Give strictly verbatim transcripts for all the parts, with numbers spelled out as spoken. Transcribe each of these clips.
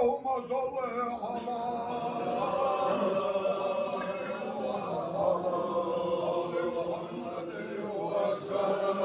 اللهم صل على آل محمد وسلم.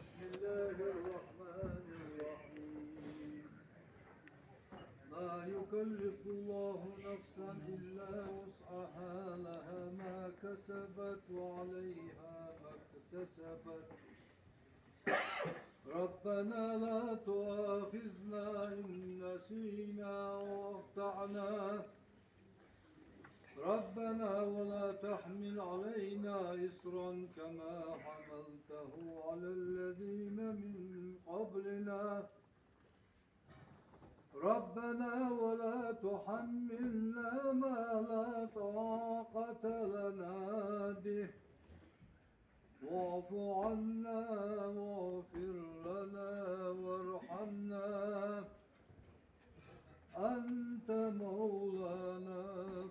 بسم الله الرحمن الرحيم. لا يكلف الله نفسا إلا وسعها، لها ما كسبت وعليها ما اكتسبت. ربنا لا تؤاخذنا إن نسينا أو أخطأنا. ربنا ولا تحمل علينا إصرا كما حملته على الذين من قبلنا. ربنا ولا تحملنا ما لا طاقة لنا به، واعف عنا واغفر لنا وارحمنا، أنت مولانا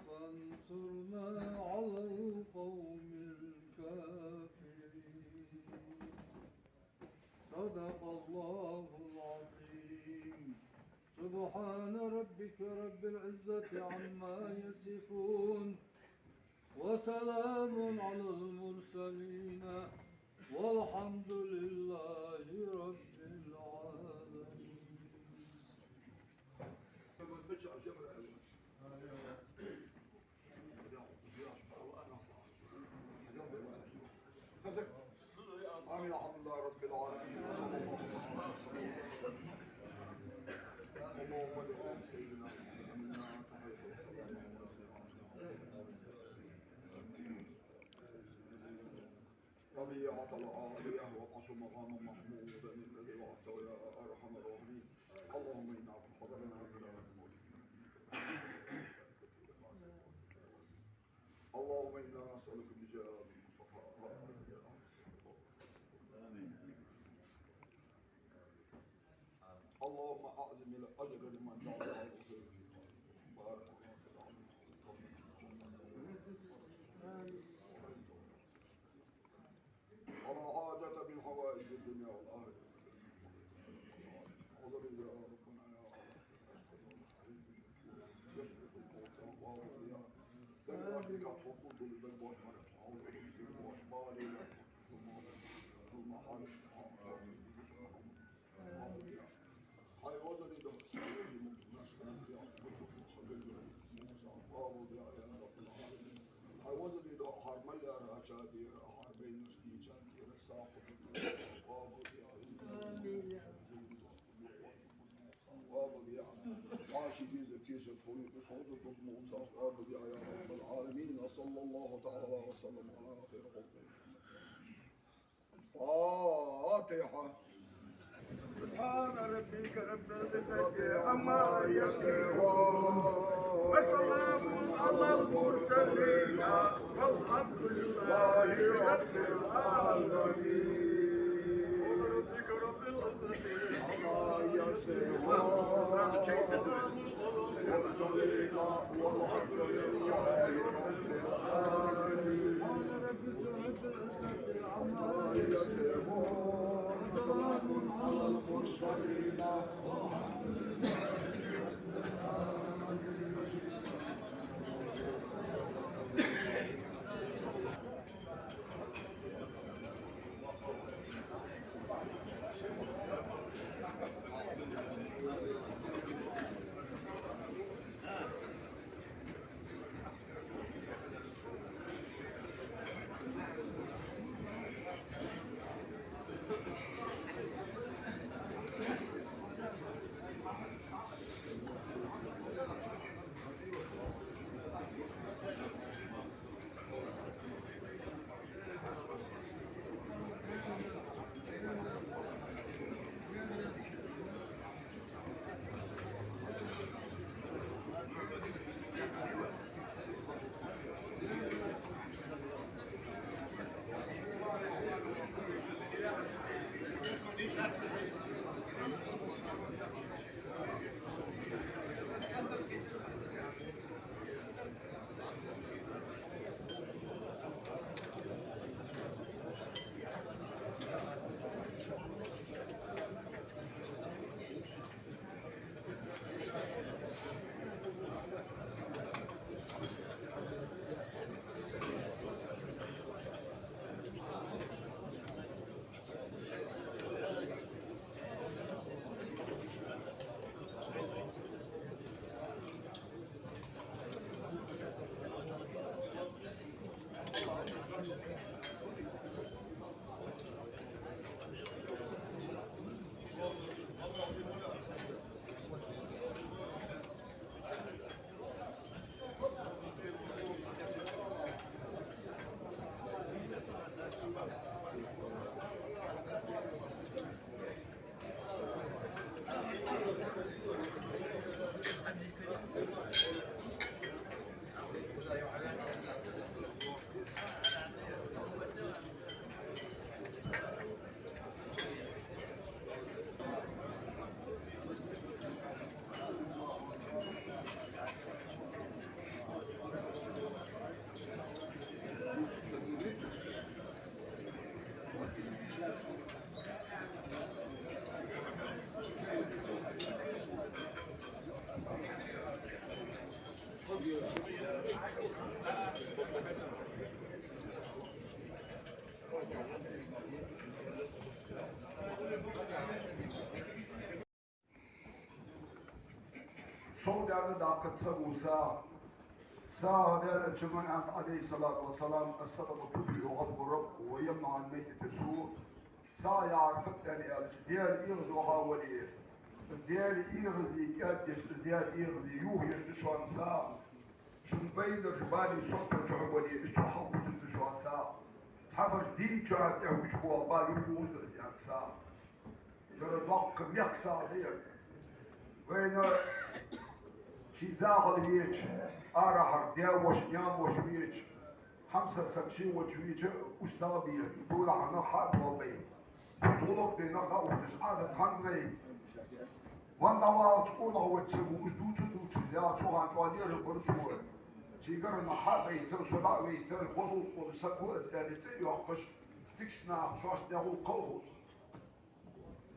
فانصرنا على القوم الكافرين. صدق الله العظيم. سبحان ربك رب العزة عما يصفون، وسلام على المرسلين، والحمد لله رب العالمين. آمين. الحمد لله رب العالمين. وصلى الله على سيدنا محمد. اللهم صل على سيدنا محمد. رفيعة العالية وابعثه مقاما محمودا الذي وعدته يا أرحم الراحمين. اللهم إنا قد حضرنا إلى هذا الموت. اللهم إنا نسألك بجاه المصطفى. آمين. اللهم أعظم الأجر لمن جعل هذا الخير في قلبه. بارك الله تعالى. آمين. ولا حاجة من حوائج الدنيا والآخرة. حضر يا ربنا يا رب. Хьай вазале дола хӀара мел яр а ча дера, хӀара байнарш дийча дера, сагӀа къоабал де. Амин. Къоабал де. Хьа ший дезар, тешар тхона тӀа согӀдар дукха мукъа цхьа къоабал де, я Раббал Ӏаламин. صلى الله تعالى وسلم على خير خلقه. الفاتحة. سبحان ربك رب العزة عما يصفون، وسلام على المرسلين، والحمد لله رب العالمين. سبحان ربك رب العزة عما يصفون، وسلام على المرسلين، والحمد لله رب العالمين. Даккха ца ву сагӀа. СагӀа Даьла Элчано аьннад, Ӏалайхи ссалату вассалам: «الصدقة تطفئ الغضب ويمنع الميت السوء». СагӀа яхар фуд аьлча, Даьла эгӀазвахар вале, Даьла эгӀазле кӀаьддеш, Даьла эгӀазле юхаеш да шоана сагӀа. Шун байнараш бали сохтар чухь вале, иштта хьалкхувсаш да шоана сагӀа. Цхьабараш дийна чухь тӀехьа гуча бола бали юхавувш да из аьнна сагӀа. Яра доккха мехка сагӀа да ер. Вайна ший захьал веча, арахьара даь-воша, наьна-воша веча, хьамсара саг ший воша веча, уж сагӀа бе, тулахьарна хьа а болабе. Цу гӀулакх дийнахьа дӀаухаш Ӏадат хьанна вай. Ванна валац къонах вац саго, уж дувца-дувцаш, я цу хана чӀоагӀа лерхӀа бар сона. Шийгара нах хьа а бейстар, со дӀа а вейстар, хозал къонах саг ва из аьле цӀи а йоаккхаш, дикача наха шоашта дегӀул кхалхуш.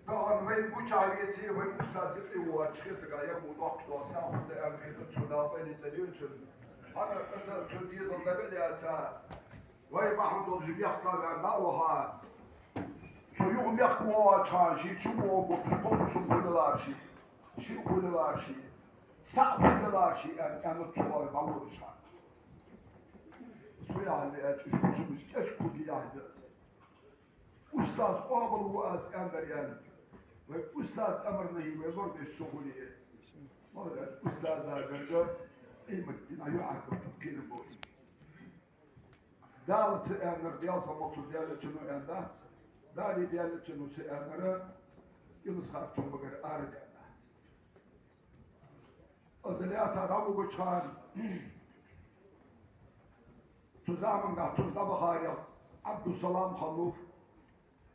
Тахан вай гучахь веце, вай устаз юкъе воацаш хетаргахьа, ер мо доккхаш дола сагӀа фуд аьнна хетар цо, Дала къайле цӀенйойла цун. ХӀана аьлча цун дезал дага а лаьца, вай бахьан долаш мехка ваьнна дӀа а ваха, со юха мехка воагӀача хана, ше чу воагӀа гуш, кхо хӀусам хулалара ше, шиъ хулалара ше, цаӀ хулалара ше аьнна, аьннад цо, ара дӀаволлаш хана. Со яхьа аьлча, уж хӀусамаш кӀезига хургья яхьа да аз. Устаз къоабал ва аз аьннадар аьнна. Вай устаз амар-нахьи вай лорадеш ца хуле, мала аьлча, устаза гарга къемат дийнахьа юкъе кхерам бовзийт. Дала ца аьннар, Даьла салам хилда цунна, Даьла Элчано аьннадац. Дала, Даьла Элчано ца аьннар, Илисхан-Юртара багара ара даьннадац. Из лаьца дӀавугача хана, цу замангахь цунца дӀабахарех Ӏабдуссалам хиннав,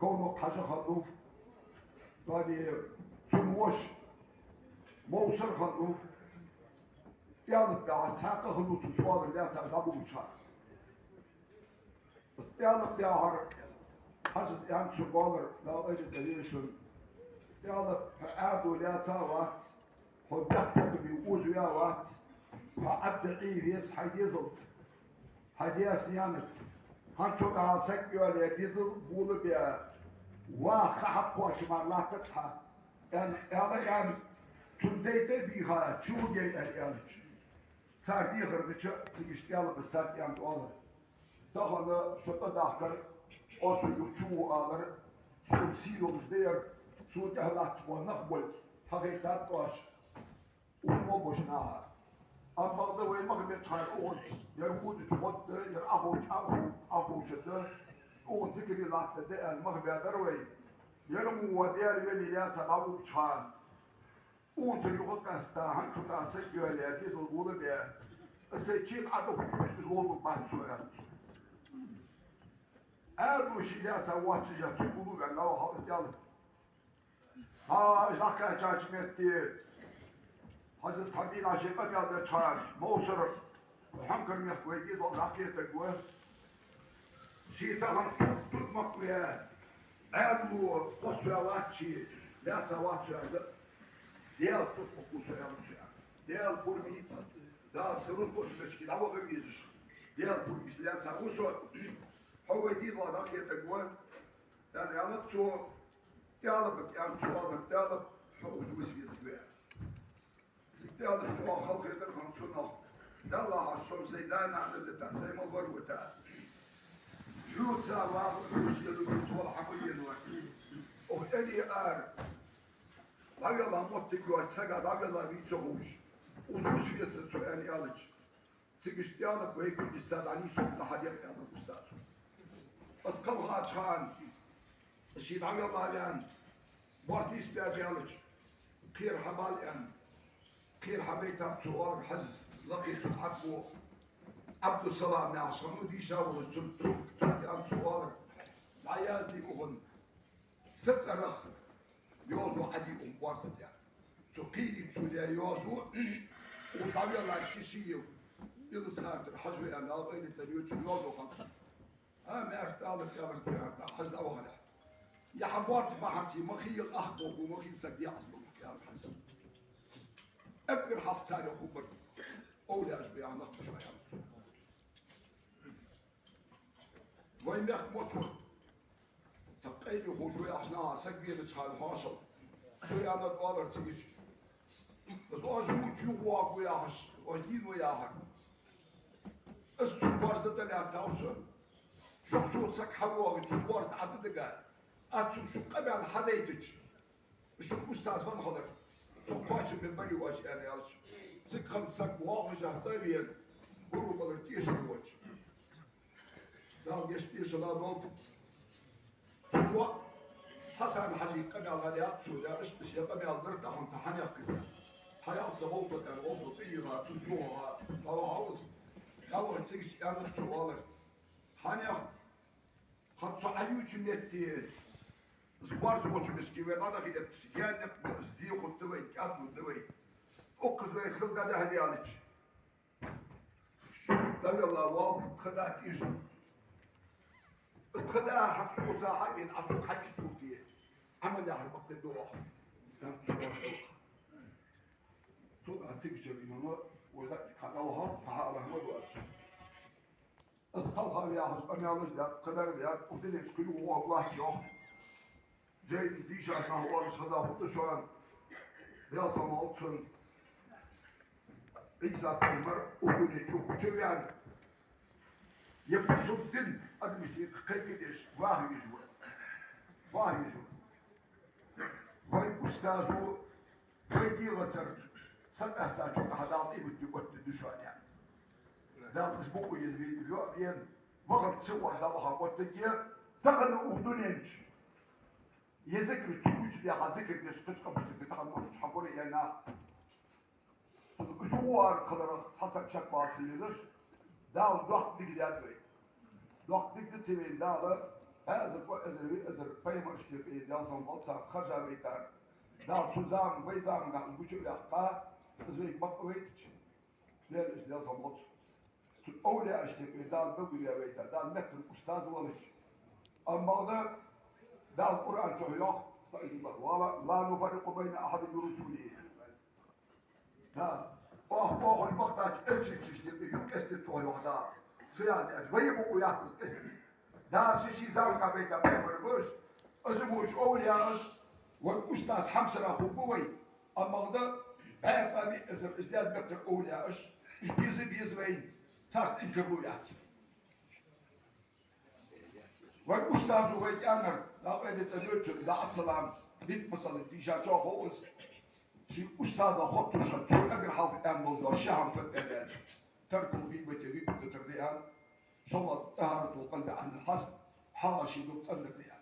Ковнокъ-Хьажа хиннав, тӀаккха цун воша Мовсар хиннав, ТӀаьлапа-Баьхьара цхьаькха хиннав цун цхьоагӀо лаьца дӀабугача хана. Из ТӀаьлапа-Баьхьара Хьажас аьннад цунга, оалар, Дала къайле цӀенйойла шун: ТӀаьлапа, хьо Ӏаьдало лаьца вац, хьо бехктокхаме озаваь вац, хьо Ӏадда Ӏе веза хьай дезалца, хьай даьца-наьнаца. ХӀанз чу тӀехьа саг йоалаяь, дезал болабаь, ваха ха хьакхоачаш мара латтац хьа, аьнна, аьлар аьнна, цун дайта а бийха, чу вугар аьнна аьлча. Цар дехар дича, цига иштта ТӀаьлапас царга аьннад, оалар: тахан шо тӀадахкар, оаха со юха чу ву алар, сона сий йолаш да ер, сона тӀехьа латташ бола нах болга хьахайтад оаш, укхаза болча наха. Амма бакъда вай мах беча хана укхунца, ер водача гӀод да, ер Ӏоховш, Ӏохов-, Ӏоховшаргда, укхунца зикаре латтаргда аьнна мах баьдар вай. Ер мо ва Даьла веле лаьца дӀавугача хана, укхунца юха къаьста, хӀанз чу тӀа саг йоалаяь, дезал болабаь, аз сай чийна Ӏа тӀа хургболаш из ловзаргбац со, аьннад цо. Ӏаьдало ше лаьца воацаш, цу гуллув ваьнна ваха из ТӀаьлапа. ХӀа, из дӀакхаьчача метте, Хьажас цхьан дийнахьа ший къамаьл деча хана, Мовсар, Хьанкара мехка вай дезал дӀакхетаргва. Ше тахан тутмакх ваь, Ӏаьдало кхоссаваь вац ше, лаьца вац со, аьнна, Даьла тутмакх ва со, аьннад цо. Даьла пурам бийца, Дала са рузкъа а бечки дӀаваха везаш, Даьла пурам бийца лаьца ва со. Хьо вай дезал дӀакхетаргва, аьнна, аьннад цо. ТӀаьлапага аьннад цо, оалар: ТӀаьлапа, хьо укхаза виса везаргва. ТӀаьлапа чӀоагӀа халахетар хиннад цунах. Далла хьажа, со-м сай да-нана дита, сай мел вар вита, хьоца ваха, хьоца еза, хьоца вала хьа ма енавар. Оаха аьле ара дӀавелла моттиг йоаца сага дӀавелла вий ца ховш, укхаза виса веза со, аьнна аьлча, цига иштта ТӀаьлапа вай кулгашца дӀанийсвенна хьадера, аьннад устазо. Аз кхалхача хана, ше дӀавелла ваьнна, борта нийсбаь даьлча, кхера хьабала, аьнна. Кхера хьабайтаб цо, оалар Хьажас, лакхе цун Ӏаббо, Ӏабдуссалам яхаш хиннав дийша волаш, цун, цун, цунга аьннад цо, оалар: дӀаязде укхун са цӀерах йоазув Ӏадий укхун борта тӀа. Цу кхерий цо даь йоазув, укхаза дӀавеллар Кишиев Илисхан-Юртара Хьажа ва аьнна, Дала къайле цӀенйойла цун, йоазув хиннад цун. ХӀа, маьрша тӀалар, тӀалар цо, аьнна, Хьажа дӀавахалехь. Е хьа борта бахьанца ма хийла ахкхо, ма хийла саг дехьа долаш, аьннад Хьажас. Эггара хьалха царех хургбар овлияаш ба яха нах ба шоаш, аьннад цо. Вай мехка моча вар, цхьа къайле ховш ва яхаш наха саг венача хана хьоашалгӀа. Цо аьннад, оалар цига иштта: Из оаш ву чу вогӀу яхаш, оаш дийна ва яхар. Из цун борза тӀа лаьттав со. Шох со саг хьавоагӀе, цун борза тӀа Ӏа дага. Аз цунга шун къамаьл хьадайтача, шун устаз ван хилар. Со кхоачам бе барий оаш аьнна аьлча, цига хинна саг воагӀаш цӀа а вена, гуру хилар тешар волча. Дала гешт дешала долда. Цо Хьасан-Хьажий къамаьл хьаяьй цо, я иштта ший къамаьл дар тахан ца хьанех кхеза. Хьаял са гӀолтот аьнна, гӀолтот тӀаийгӀа, цу цугӀа дӀавахав из. ДӀаваха цига аьннад цо валар. Хьанех, хьан цу Ӏаювча метте, из борз волча миски вай дӀадахийтача, гаьннакх ба из, дехуд да вай, кӀаьдлуд да вай. Укхаза вай хила дӀадахьадаьлча, шух дӀавелла вола тха да тӀийша. Тха да хьа соца хьавена, Ӏа сога хьаийца тулте, Ӏамал яхар бакъдерг да оаха. Дам цу вахталха. Цу да цига чура имама, вай хьа дӀавахав, хьа хьа рахьмат вац. Аз кхалхав яхаш къамаьлаш даьд, кхадар даьд, укх дунен чу кхы юха вахалахь йоах. Жайна дийша нах оалаш хаза хургда шоана, Даьла салам хилда цунна. Ӏийса пайхамар укх дунен чу гучаваьнна, е бусалба дин адамашта юкъе кхайкадеш ваха везаш ва из. Ваха везаш ва из. Вай устазо вай дегӀацара са къаьстача хьа Дала къематди оттаду шоана. Дала из букъ енна вийна йоӀ вена, вахар ца воалаш Дала ваха оттаде, тахан укх дунен чу е зикр цу гучадаьха зикр деш кхыча къамашта юкъе тахан мурдаш хьабора е нах. Цунна из ву ара кхаларах цхьа саг шек вац ца везаш, Дала доккха дика даьд вай. Доккха дика да ца вайна Дала, бӀаь эзар, кхо эзар, виъ эзар пайхамарашта юкъе, Даьла салам хилда царна, харжа вайтар. Дала цу заман, вай замангахь из гуча а ваьккха, из вайга бакъ а вайтача, Даьла элча, Даьла салам хилда цунна, цу овлияашта юкъе Дала белгалваь вайтар, Дала меттала устаз волаш. Амма бакъда Дала Къуръан чу йоах, استعيذ بالله, ولا نفرق بين أحد من رسله. Да. Оаха бохаш бахтача элчанашта юкъе юкъ къестий тхо, йоах Дала. Со яхар да аьлча, вай букъ яц из къестий. Дала ший-ший заман кхабайта пайхамараш ба уж, уж ба уж овлияаш, вай устаз хьамсара хургба вай. Амма бакъда бӀаь-кхо, виъ эзар из Даьла меттала овлияаш, уж беза беза вайна, царца инкарло яц. Вай устазо вай кӀаьнкара, Дала къайле цӀа дойцур, Ӏалайхи салам, дика масала дийша чӀоагӀа хов из. Ший устазах хотташ хинна, цо эггара хьалха аьнна дола дош ши хӀама фуд аьлча: ترك الغيبة, гӀийбат дитар да аьнна, шоллагӀа طهارة القلب عن الحسد, хьагӀ ший духьа цӀендар да аьнна.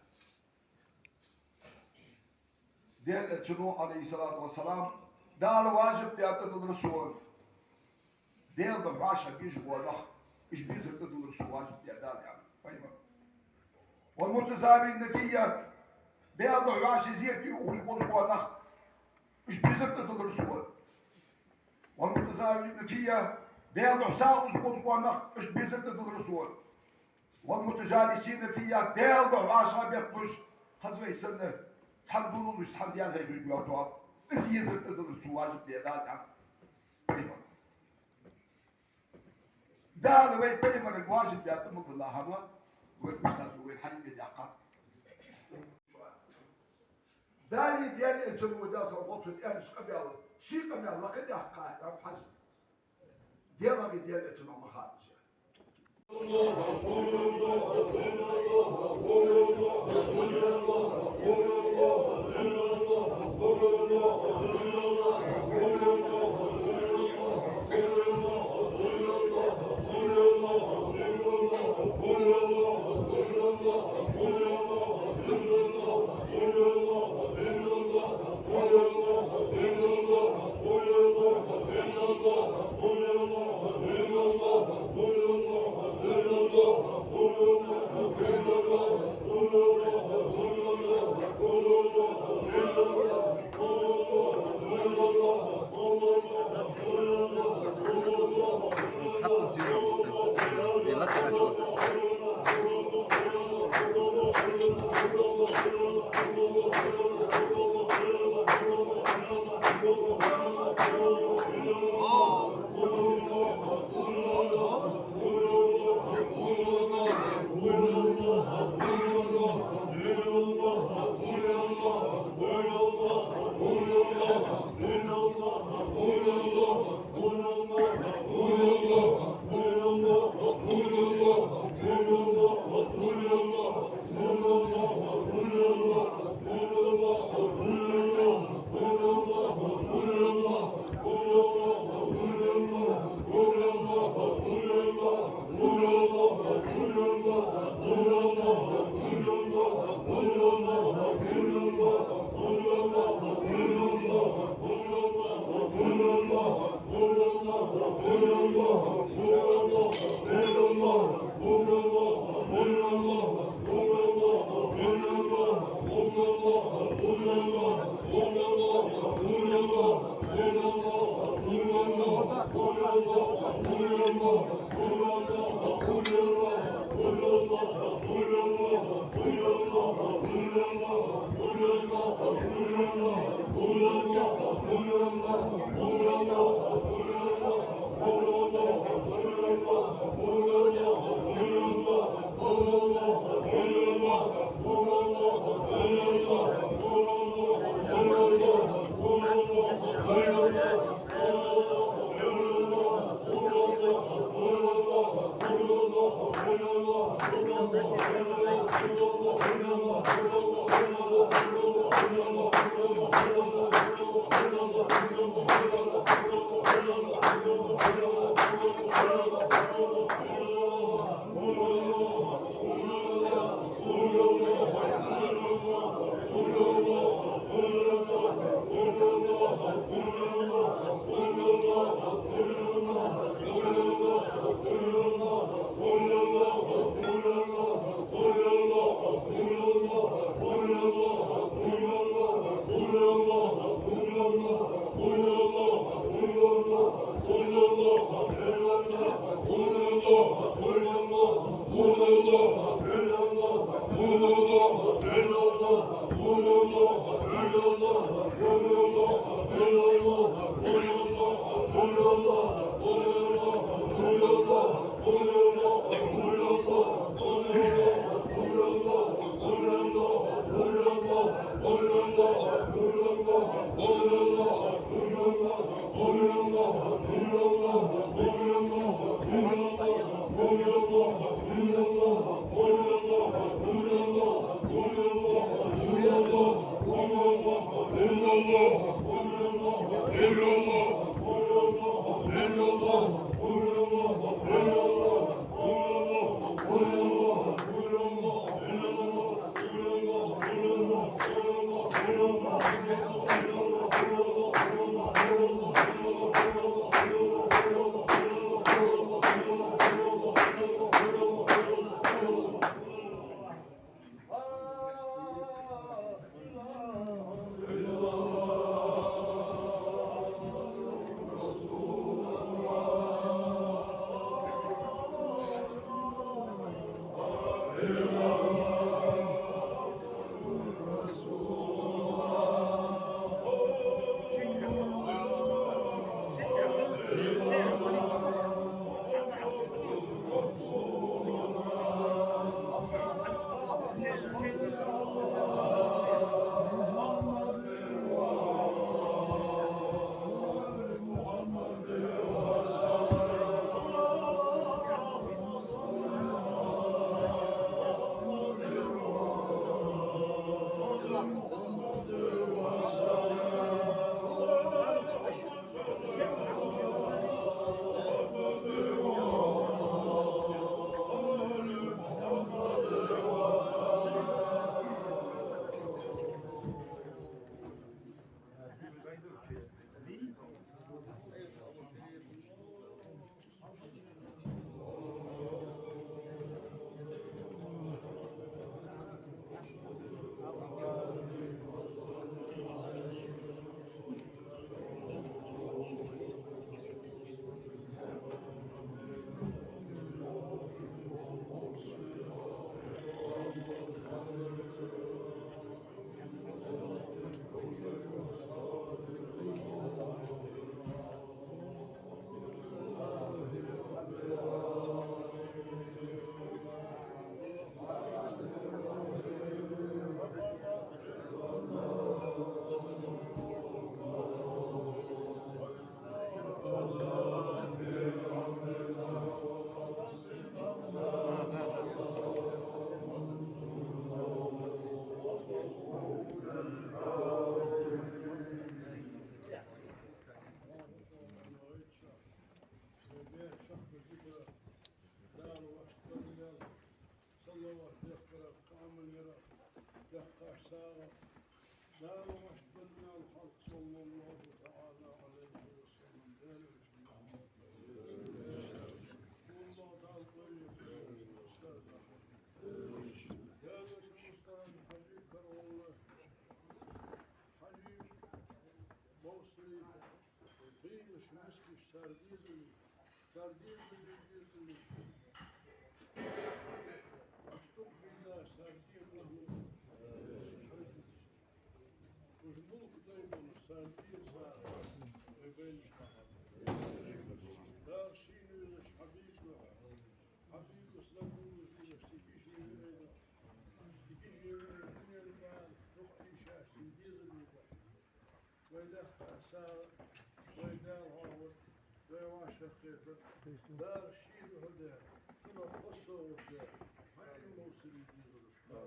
Даьла элчано, Ӏалайхи салату вассалам, Дала важиб даьд тӀадиллар сона. Даьла духьа вӀашагӀбезаш бола нах, уж безар тӀадиллар сона, важиб даьд Дала аьнна. Пайхамар. والمتزاورين في, Даьла духьа вӀаший зерате ухаш болаш бола нах, уж безар тӀадиллар сона. والمتزاورين في, Даьла духьа сагӀа луш болаш бола нах, уж безар тӀадиллар сона. والمتجالسين في, Даьла духьа вӀашагӀбетталуш, хӀанз вай санна, цхьан дулалуш, цхьан Даьла хьехарг йоагӀа тоаба, из езар тӀадиллар сона, важиб даьд Дала аьнна. Пайхамар. Дала вай пайхамарга важиб даьд тӀа ма дилла хӀама, вай устазо вайна хьанга даьккха. Далеи Даьла элчано, Даьла салам хилда цунна, аьннача къамаьла ший къамаьл лакха а даьккха, Ӏа хьажа. Даьлагеи Даьла элчанагеи ма хадаш. Салават дехкарах, къаманера дехкаш сагӀа, Дала ваш баннал халкъ, саллаллаху таӀала Ӏалайхи ва саллам, Дала ваш Аллаху Дала къойле устаз. Дала ваш устаз Хьажи Каравулла, Хьажи Бовсари, Бийш мискаш цар дезалий, цар дезалий, дезалий. Аш тух бинна цар дезалий. Уж мулк даймана цар деза, вай байнаш. Дала шийна везаш Хьабиба, Хьабиба сагулаш везаш, цига шийна везаш. Цига шийна везаш, дунен бала, тух Ӏийшаш, цун дезалий. Вай дехка сагӀа, вай Дала хьоахавар, вай вӀашагӀкхетар. Дала ший духьа даь, цунах хоза совгӀат даь, хьаьнал мовсаре дезалаш. Дала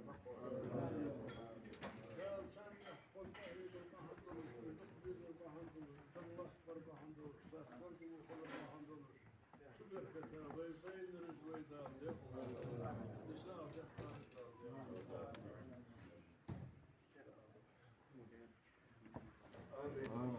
царна хоза къахьегар бахьан долаш, дукха безар бахьан долаш, Далла лахьар бахьан долаш, сагӀа хургволар бахьан долаш, цу беркате вай байнараш вай Дала декъалда. Дисагӏа дехкараш Дала декъалда. Амин.